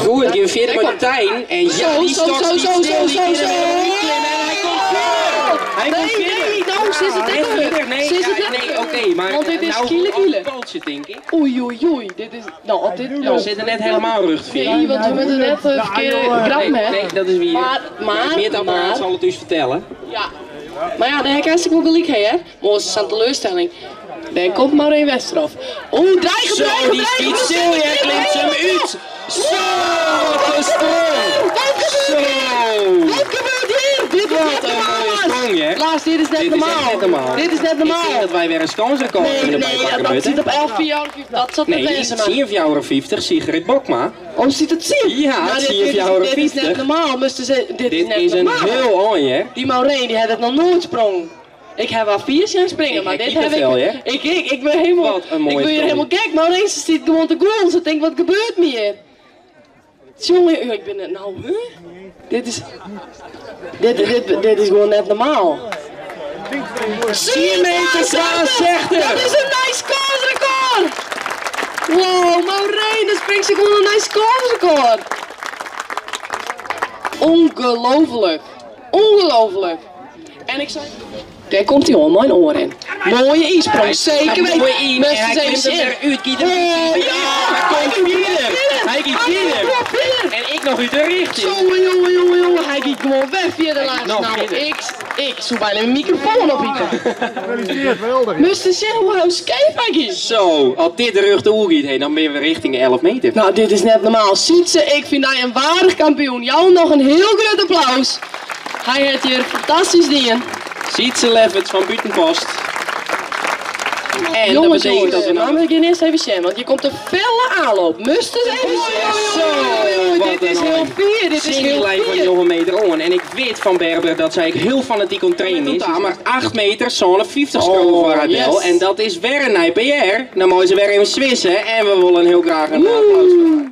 Goed, gean we fierder mei de trein. En ja, Zo, die zo, stok zo, stiet zo, stil, zo, die zo, kin zo. er helemaal niet klimmen en hij komt verder. Hij Nee, komt verder. nee, nou, ze is het Hij echt verder. Nee, Ze is ja, het echt nee, oké, maar Want dit is nou, kiele kiele. op het pootje, denk ik. Oei, oei, oei. Dit is, nou, op dit, We nou. zitten net helemaal rugvier. Nee, want we moeten net verkeerde grap, Nee, hè. nee, dat is wie. Maar, maar, Het meetapparaat maar, zal het dus vertellen. ja. Maar ja, daar heb ik wel gelijk, hè. Maar ze is een teleurstelling. Daar komt Maureen Westerhof. Oeh, dreigen, Zo, dreigen, die dreigen. stiet stil, jij klimt ze hem uit. Zo, wat een sprong. Wat gebeurt hier? Zo. Wat gebeurt hier? Dit is Wat net een normaal, mooie Lars. sprong, hè? Lars, dit is net Dit is normaal. echt net normaal. Dit is net Ik denk normaal. dat wij weer een kansrecord Nee, kunnen erbij nee, pakken, dat Mutte. zit op 11, 4, dat zat Nee, er wezen, maar. 4,50 Sigrid Bokma. Oh, ziet het zien? Ja, Nou, dit, zie dit, je jouw is, dit is net 50. normaal. Moesten ze, dit, is Dit net is een normaal. heel ooi, hè? Die Maureen die had het nog nooit sprong. Ik heb haar vier zien springen, Ik maar heb dit heb ik, kippenvel, hè? ik. Ik ben helemaal, Wat een mooie ik ben hier sprong. helemaal gek. Maureen ze zit gewoon te goal. Ze denkt, wat gebeurt me hier? Jongen, ik ben net nou, hè? Dit is, dit, dit, dit is gewoon net normaal. 4 meter 62. Dat is een nice course record! Wow, Maureen, dat springt ze gewoon een nice course record! Ongelooflijk. Ongelooflijk. En ik zei... Daar komt hij al, mijn oor in. Mooie insprong, zeker weten. Mooi in, en Mensen hij zijn klimt hem zin. eruit. Kiet hem Oh, ja! Hij komt verder. Hij gaat verder. komt verder. En ik nog uit de richting. Jongen, jongen, jongen, jongen. Hij gaat gewoon weg via de laatste. nog Nou, verder. ik zoek bijna mijn microfoon op hier. Gefeliciteerd, geweldig. Moest je zien hoe hij scheef hij is. Zo, als dit de rug de oer giet, hé, dan ben we richting de 11 meter. Nou, dit is net normaal. Sietse, ik vind hij een waardig kampioen. Jou nog een heel groot applaus. Hij heeft hier fantastisch dingen. Sietse Lefferts van Buitenpost. En Jongens, dat betekent jongens, dat we nou nou... moet ik hier eerst even zien, want je komt een felle aanloop. Must eens even zien. Zo, wat dit is een heel eind. fier, dit is heel lijn van fier. nog een meter on. En ik weet van Berber dat zij heel fanatiek aan het trainen is. Maar 8 meter, zo'n 50 Oh, score voor Adel. yes. En dat is weer een IPR. Dan mogen ze weer even swissen. En we willen heel graag een applaus voor haar.